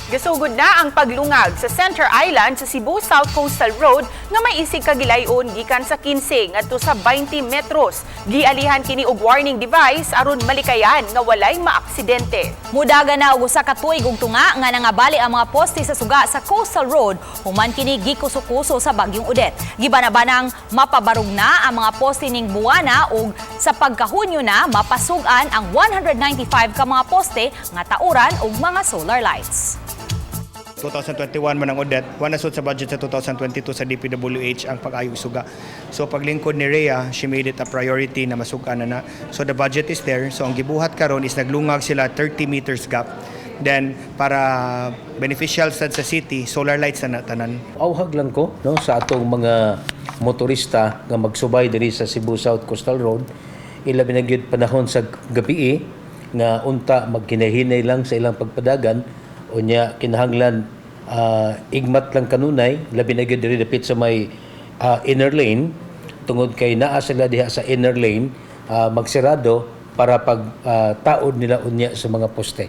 Gasugod na ang paglungag sa Center Island sa Cebu South Coastal Road nga may isig kagilayon gikan sa 15 ngadto sa 20 metros. Gialihan kini og warning device aron malikayan nga walay maaksidente. Mudagan na og usa ka tuig og tunga nga nangabali ang mga poste sa suga sa Coastal Road human kini gikuso-kuso sa bagyong Odette. Gibanabanang mapabarog na ang mga poste ning buwana ug sa pagkahunyo na mapasug-an ang 195 ka mga poste nga tauran og mga solar lights. 2021 man ang Odette, wala sud sa budget sa 2022 sa DPWH ang pag-ayog suga. So paglingkod ni Rhea, she made it a priority na masugan na na. So the budget is there. So ang gibuhat karon is naglungag sila 30 meters gap. Then para beneficial sad sa city, solar lights na na tanan. Auhag lang ko, no, sa atong mga motorista nga magsubay diri sa Cebu South Coastal Road, ilabi na gyud panahon sa gabi, nga unta magkinahinay lang sa ilang pagpadagan. Unya kinahanglan igmat lang kanunay, labi na gyud diri dapit sa may inner lane, tungod kay naa sila diha sa inner lane, magsirado para pag taod nila unya sa mga poste.